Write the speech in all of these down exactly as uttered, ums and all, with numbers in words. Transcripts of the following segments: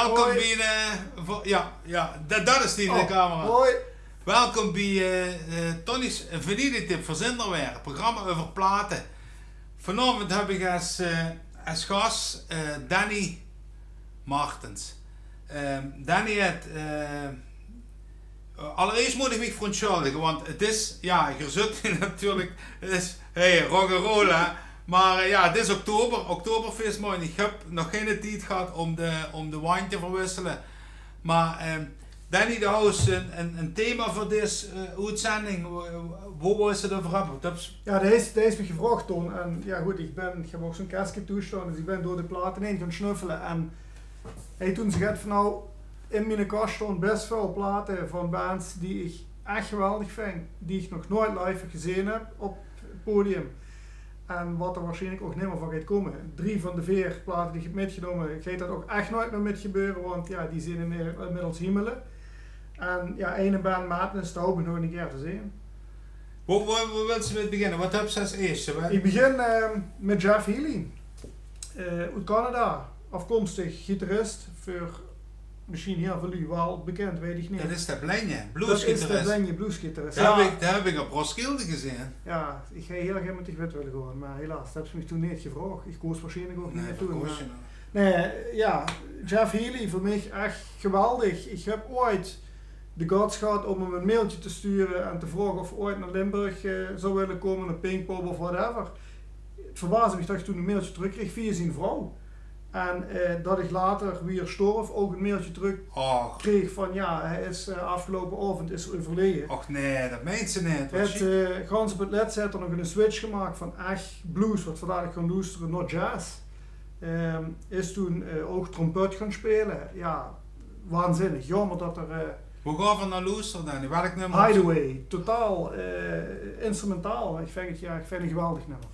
Welkom bie, eh, vo-, jao, jao, dat, dat is die in de camera. Hoi. Welkom bie, eh, eh, Tonnie's Vinyltip veur Zinderwaer, 't programma euver plate. Vanaovend höb ich es, eh, es gas, eh, Danny Martens. Ehm, Danny haet, eh, Allereerst mót ich mich verontsjuldige, want 't is, jao, geer zit hie natuurlik, 't is, hey, rock-'n-roll, hè. Mer, eh, jao, 't is oktober, Oktoberfeest, mer ich höb nog geine tied gehad óm de, óm de wandj te verwissele. Mer, ehm, Danny, doe haws ein, ein, ein thema veur dees, eh, oetzending. Wo, wo wils se 't euver höbbe? Dat is... Jao, dao is, dao is mich gevraog, Ton. En jao, good, ich bön, ich höb ouch zoe'n keske thoes staon, dus ich bön door de plate heen gaon snuffele. En Hey, toen zag ich van, nou, in miene kas staon bès väöl plate van bands die ich ech geweldig vinj, die ich nog noeats live gezeen höb op 't podium. En wat d'r waarsjienlik ouch nimmer van geit kómme. Drie van de veer plate die ich höb mitgenómme, geit dat ouch ech noeats mie mit gebeure, want jao, die zeen inmi-, inmiddels hiemele. En jao, eine band, Madness, dao haop ich nog ein kier te zeen. Wo, wo, wo wils se mit beginne? Wat höbs se es ieëste? Wa- Ich begin, ehm, mit Jeff Healey. Eh, oet Canada, aafkómstig, gitarist, veur mesjien hieël väöl luuj waal bekind, weit ich neet. Dat is de blinje bluesgitarist. Dat is de blinje bluesgitarist. Dae höb ich, dae höb ich op Roskilde gezeen. Jao, ich haw hieël gaer mit dich mit wille gaon, mer helaas, dat höbs se mich toen neet gevraog. Ich kós waarsjienlik ouch neet toen, mer... Nae, jao, Jeff Healey, veur mich ech geweldig. Ich höb oeats de guts gehad óm 'm ein mailtje te sture en te vraoge of 'r oeats nao Limburg, eh, zou wille kómme, nao Pinkpop of whatever. 't Verbaasde mich dat ich toen ein mailtje trökkreeg via zien vrouw. En, eh, dat ich later, wie 'r sjtórf, ouch ein mailtje trökkreeg van, jao, hae is, eh, aafgeloupe aovend is 'r euverleje. Och nae, dat meins se neet. 't, eh, gans op 't lèts haet 'r nog ein switch gemaak van ech blues, wat v'r dalik gaon loestere, nao jazz. Ehm, is toen, eh, ouch trompet gaon speule. Jao, waanzinnig. Jaomer dat 'r, eh... Wo gaon v'r nao loestere dan? Welk nummer? Hideaway. Totaal, eh, instrumentaal. Ich vinj 't, jao, ich vinj 't ein geweldig nummer.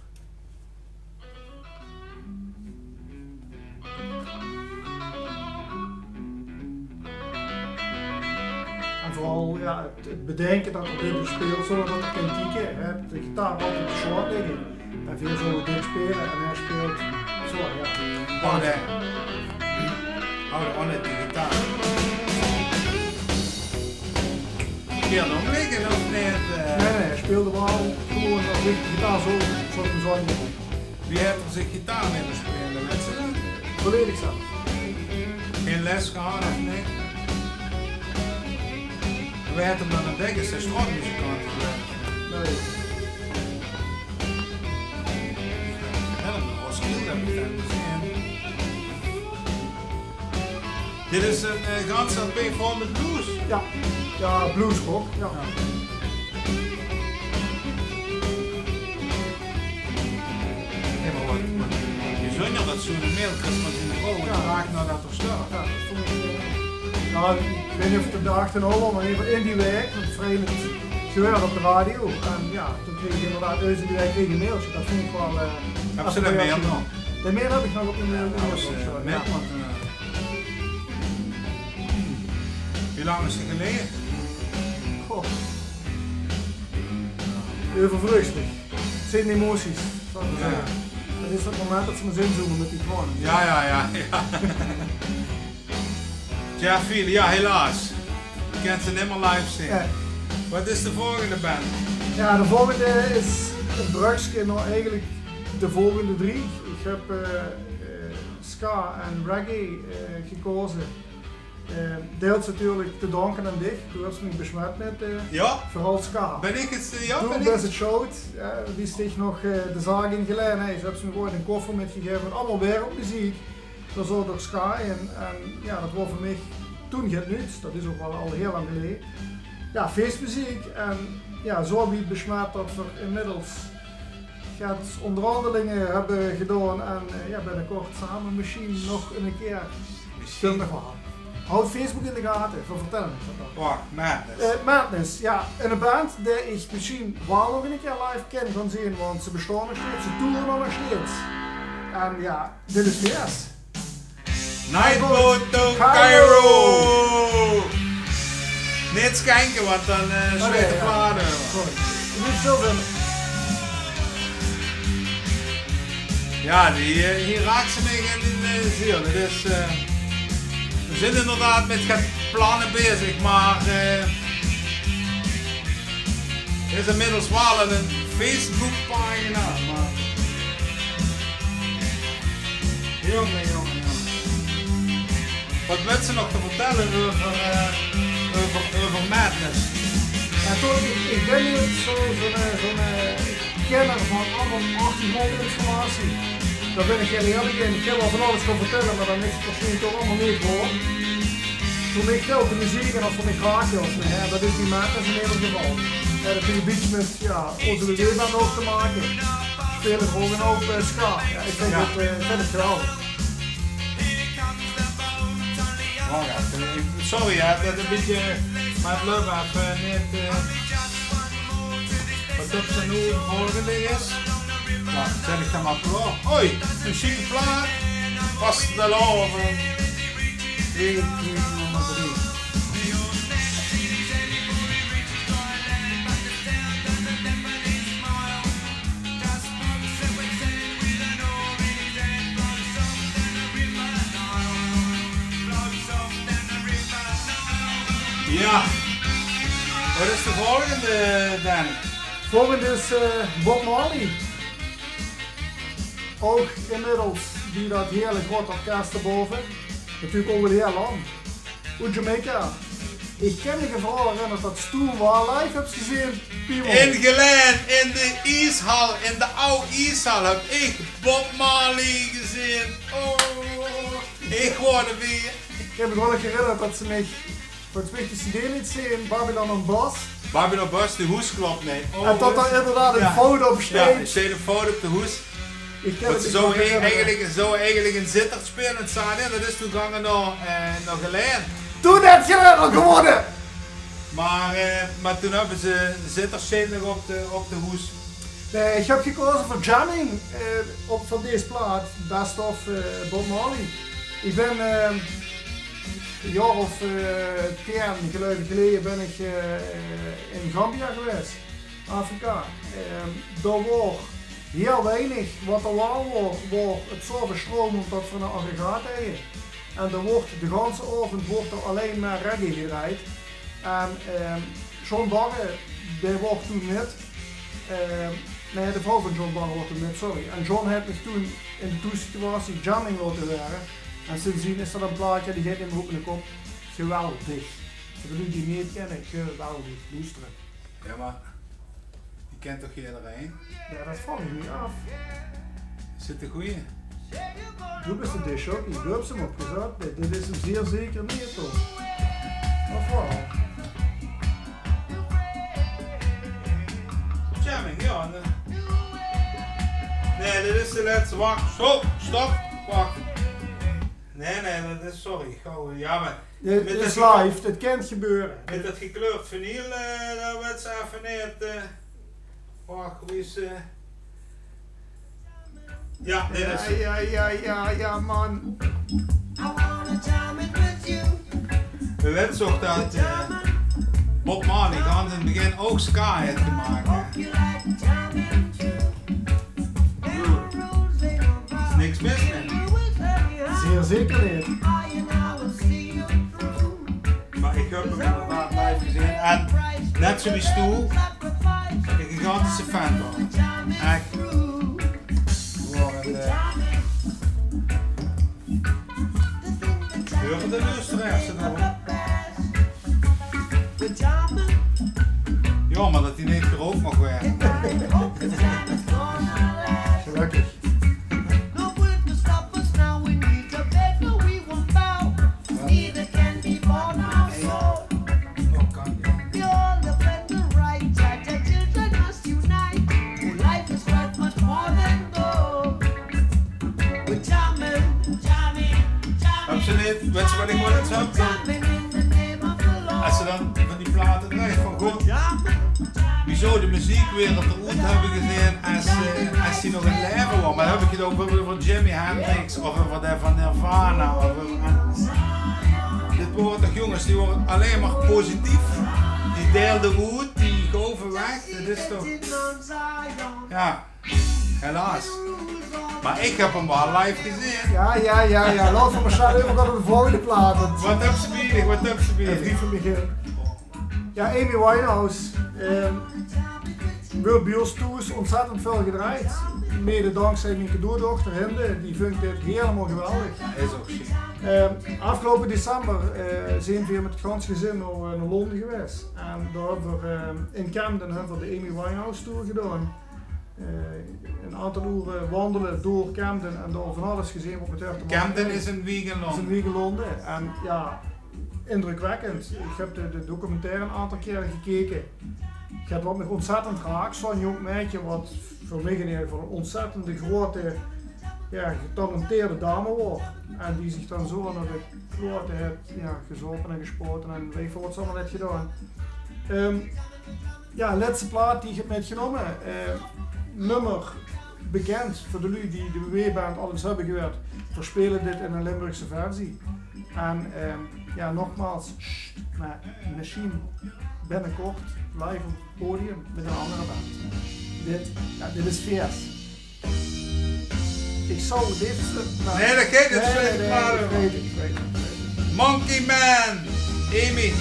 En veural, jao, 't, 't bedinke dat 'r dit dus sjpeelt zónger dat 'r kin kieke, hè. De gitaar altied op de sjlaag ligke. En veer zouwe dit sjpele en hae sjpeelt zo, jao. Oh, nae. Oh, de, oh, nae, de gitaar. Sjpeelt 'r ómligke of neet, eh? Nae, nae, hae sjpeelde waal gewoon op de gitaar zo, zo te zónge. Wie haet 'r zien gitaar lere sjpeule, wèts se dat? Volledig zelf. Gein les gehad of neet? En wie haet 'r 'm dan óntdèk? Is 'r sjtraotmuzikant gewaes? Nae. Jao, op Roskilde höb ich 'm gezeen. Dit is ein, eh, gans lp vol mit blues. Jao. Jao, bluesrock, jao. Jao. Jao, mer wat, wat, wat bezunjer dat zoe'n mail kriss van zien vrouw, jao, dae vraog nao dat 'r sjtörf. Jao, dat vónj ich, eh, jao, ich weit neet of 't de daag d'rnao waor, mer in eder geval in die waek, want vrie in 't geweurde op de radio. En jao, toen kreeg ich inderdaad ins in de waek ein mailtje. Dat vónj ich waal, eh... Höbs se de mail nog? De mail höb ich nog op de mail. Jao, dat is, eh, jao, want, eh, wie lang is 't geleje? Goh. Euvervreugd mich. 't Zeen emoties, zal ich mer zègke. Dat is dat moment dat se mós inzoome mit die traone. Jao, jao, jao, jao. Jeff Healey, jao, helaas. Kins se nimmer live zeen. Jao. Wat is de volgende band? Jao, de volgende is ein brögske nao eigelik de volgende drie. Ich höb, eh, eh, ska en reggae, eh, gekoze. Eh, deils natuurlik te danke aan dich. Doe höbs mich besmet mit, eh, veural ska. Jao? Bön ich 't, eh, jao, doe bös 't sjöld, eh, wie se dich nog, eh, de zaak ingeleid höbs, höbs se mich gewoon eine koffer mitgegaeve mit allemaol wereldmeziek. Dao zaot ouch ska in. En jao, dat waor veur mich toen get nuuts. Dat is ouch waal al hieël lang geleje. Jao, feesmeziek. En jao, zo höbbe v'r besmet dat v'r inmiddels get óngerhanjelinge höbbe gedaon. En, eh, jao, binnekort same mesjien nog ein kier. Mesjien. Nog waal. Haoj Facebook in de gate, v'r vertèlle uch dat dan. Oh, Madness. Eh, Madness, jao. Ein band die ich mesjien waal nog ein kier live kin gaon zeen, want ze bestaon nog steeds, ze toere nog steeds. En jao, dit is Veers. Nightboat to Cairo. Neet skenke, want dan, eh, sjleit de plaat euver. Sorry. Jao, die, eh, hie raak se mich in de, eh, ziel. Dat is, eh, Zeen inderdaad mit get planne bezig, mer eh, is inmiddels waal ein Facebookpagina. Mer jónge, jónge, jónge. Waat wils se nog te vertèlle euver, eh, euver, euver Madness? Jao, toch, ich, ich bön neet zo, zo'n, eh, zo'n, eh, kenner van allemaol achtergróndinformatie. Dao bön ich hiel ierlik in. Ich höb waal van alles kónne vertèlle, mer dan is 't waarschijnlik toch allemaol neet waor. Veur mich tèlt de meziek en of veur mich raak of neet, hè, dat is die Madness in eder geval. Jao, dat haet e bietje mit, jao, ózze W W-band ouch te make. Spele v'r ouch 'n houp, eh, ska. Jao, ich vinj 't, eh, ich vinj 't geweldig. Oh jao, eh, sorry, hè, dat e bietje, mer 't löp effe neet, eh, waat op ze noe de volgende is. Noe, zèt ich dan mer klaor. Hoi, 'n sjieke plaat. Vastelaovend. Drie, drie, nummer drie. Jao. Waat is de volgende, Dan? Volgende is, eh, Bob Marley. Ouch inmiddels bie dat hiele grote orkes dao bove. Natuurlik ouch al hiel lang. Oet Jamaica. Ich kin mich veural herinnere dat se toen waal live höbs gezeen, Pimo. In Gelaen, in de ieshal, in de aw ieshal höb ich Bob Marley gezeen. Oh, ich waor d'rbie. Ich kin mich waal nog herinnere dat se mich, volges mich, de cd leets zeen, Babylon Bus. Babylon Bus, de hoes klop neet. Oh, en dat d'r inderdaad 'n fout op steit. Jao, d'r steit 'n fout op de hoes. Ich kin 't neet mier herinnere. Eigelik, zouw eigelik 'n Zitterd speule, 't stadion. Dat is toen gange nao, eh, nao Gelaen. Toen haet Gelaen al gewónne! Mer, eh, mer toen höbbe ze Zitterd steit nog op de, op de hoes. Nae, ich höb gekaoze veur Jamming, eh, op, van dees plaat, Best of, eh, Bob Marley. Ich bön, eh, e jaor of, eh, tien, geluif ich, geleje bön ich, eh, in Gambia gewaes. Afrika. Ehm, dao waor hiel weinig. Waat d'r waal waor, waor 't zoveelste stroum ómdat v'r 'n aggregaat hawwe. En dao woort de ganse aovend woort d'r allein mer reggae gedrejd. En, ehm, John Barre, dae waor toen mit, ehm, nae, de vrouw van John Barre waor toen mit, sorry. En John haet mich toen in de toesituatie Jamming laote hure. En sindsdien is dat 'n plaetje, die geit neet mier oet miene kop. Geweldig. Veur de luuj die 't neet kènne, geweldig. Loestere. Jao, mer die kènt toch ederein? Jao, dat vraog ich mich aaf. Is dit de goeie? Doe bis de discjockey, doe höbs 'm opgezat. Nae, dit is 'm zeer zeker neet, toch? Of waal? Jamming, jao. Nae, nae, dit is de lètste. Wach, stop, stop, wach. Nae, nae, dat is, sorry, gaw, jao, mer... Dit is live, dit kin gebeure. Mit dat gekleurd vinyl, eh, dao wèts se effe neet, eh, wach, wie is, eh, jao, dit is... Jao, jao, jao, jao, man. Veer wèts ouch dat, eh, Bob Marley gans in 't begin ouch ska haet gemaak, hè. Is niks mis mit. Zeer zeker neet. Mer ich höb 'm inderdaad live gezeen. En net zoewie doe, 'ne gigantische fan van. Ech. Gewoon, eh, Heure de luisteraars 't nog? Jaomer dat die neet gerookt maag waere. Gelökkig. Absoluut. Wèts se wat ich waal ins höb? Es se dan van die plate drejs van, god, wie zou de meziekwereld d'r oet höbbe gezeen es, eh, es die nog in laeve waor? Mer dan höb ich 't euver, euver Jimi Hendrix of euver de van Nirvana of euver, dit wore toch jónges, die wore allein mer positief. Die deilde oet, die gove weg. Det is toch, jao. Helaas. Mer ich höb 'm waal live gezeen. Ja, ja, ja, ja. Laot v'r mer snel euvergaon nao de volgende plaat. Want Wat höbs se bie dich? Wat höbs se bie dich? Vriend van mich, eh, ja, Amy Winehouse. Ehm, weurt bie ós thoes ontzettend väöl gedrejd. Mede dankzij mien kleindochter Hinde. Die vónj dit hielemaol geweldig. Is ouch sjiek. Ehm, aafgeloupe december, eh, zeen v'r mit 't ganse gezin nao, eh, nao Londe gewaes. En dao höbbe v'r, ehm, in Camden höbbe v'r de Amy Winehouse Tour gedaon. Eh, ein aantal oere wandele door Camden en dao van alles gezeen wat mit häör te make Camden haet. Is in wieg in Londe. Is in wieg in Londe. En ja, indrukwekkend. Ich höb de, de documentaire ein aantal kier gekeke. Get wat mich ontzettend raak, zoe'n jóng maedje wat veur mich in eder geval ein ontzettend groeate, ja, getalenteerde dame waor. En die zich dan zoe nao de klote haet, ja, gezaope en gespote en weit ich väöl wat ze allemaol haet gedaon. Ehm, Ja, lètste plaat die ich höb mitgenómme. Eh, nummer bekind veur de luuj die de W W-band al ins höbbe gehuurd. Veer speule dit in ein Limburgse versie. En, eh, ja, nogmaals, sst, mer mesjien binnekort live op 't podium mit ein anger band. Dit, ja, dit is Fierce. Ich zou dit... Nae, det geit neet. Nae, nae, nae, ich weit 't, ich weit 't, ich weit 't. Monkey Man, Amy.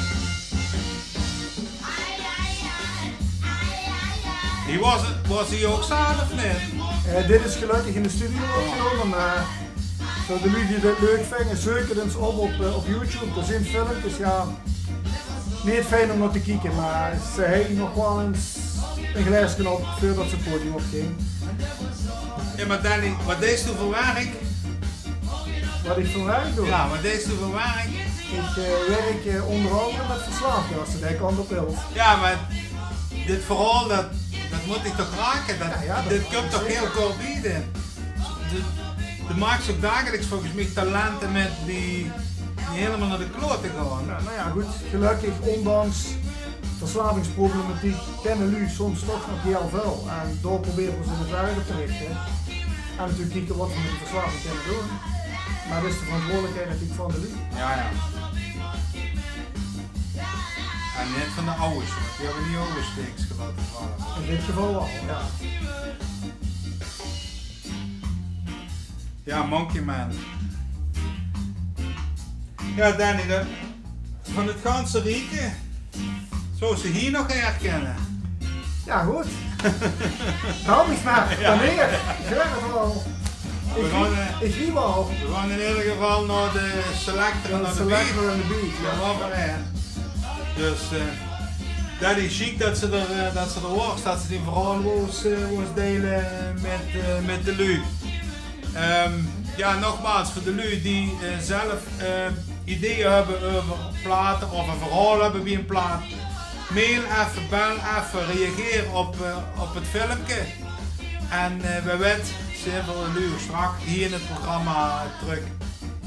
Die waor, waor die ouch zaat of neet? Eh, dit is gelökkig in de studio opgenómme, mer veur de luuj die dit leuk vinge, zeuk 't ins op op, eh, op YouTube. Dao zeen filmkes, ja. Neet fijn óm nao te kieke, mer ze haet nog waal ins ein glaeske op veurdet ze 't podium op ging. Ja, mer Danny, wat deis doe veur werk? Wat ich veur werk doon? Ja, wat deis doe veur werk? Ich, eh, werk, eh, ónger angere mit verslaafde, es se dae kantj op wils. Ja, mer dit verhaol, det, det mót dich toch rake? Det, ja, ja, det kump toch hiel kort bie dich. De, de maaks ouch dagelijks volges mich talente mit die, die hielemaol nao de klote gaon. Ja, nou ja, good. Gelökkig, óndanks verslavingsproblematiek kinne luuj soms toch nog hiel väöl. En dao probere v'r ze in 't werk op te richte. En natuurlik kieke wat v'r mit die verslaving kinne doon. Mer det is de verantwoordelikheid natuurlik van de luuj. Ja, ja. En neet van de awwers, want die höbbe neet awwers niks gelaote valle. In dit geval waal, ja. Ja, Monkey Man. Ja, Danny, det, van 't ganse rieke zouws se hie nog herkinne. Ja, good. Bel mich mer. Ja. Wanneer? Ich zeg 't waal. Ich rie waal. V'r gaon in eder geval nao de selector en de beat. Ja, selector en de beat, ja. Ja, waal van, hè. Dus, eh, Danny, sjiek det se d'r, eh, det se d'r waors, det se die verhaol wils, eh, wils deile mit, eh, mit de luuj. Ehm, ja, nogmaals, veur de luuj die, eh, zelf, eh, ideeë höbbe euver plate of ein verhaol höbbe bie ein plaat, mail effe, bel effe, reageer op, eh, op 't filmke. En, eh, wae weit, zeen v'r de luuj strak hie in 't programma trök.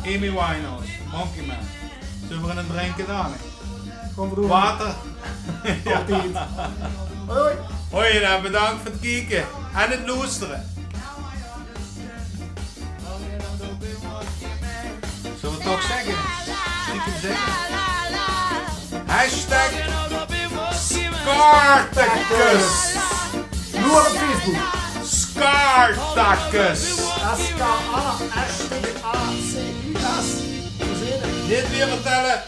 Amy Winehouse, Monkey Man. Zulle v'r ein drinke dan? Gaon v'r doon. Water. Altied. Hoi, hoi. Hoi, dan bedank veur 't kieke en 't loestere. Zulle v'r toch zègke? Stiekem zègke? Hashtag Scartacus. Noe op Facebook. Scartacus. S K A S T A C U S. Veer zeen 't. Neet weer vertèlle.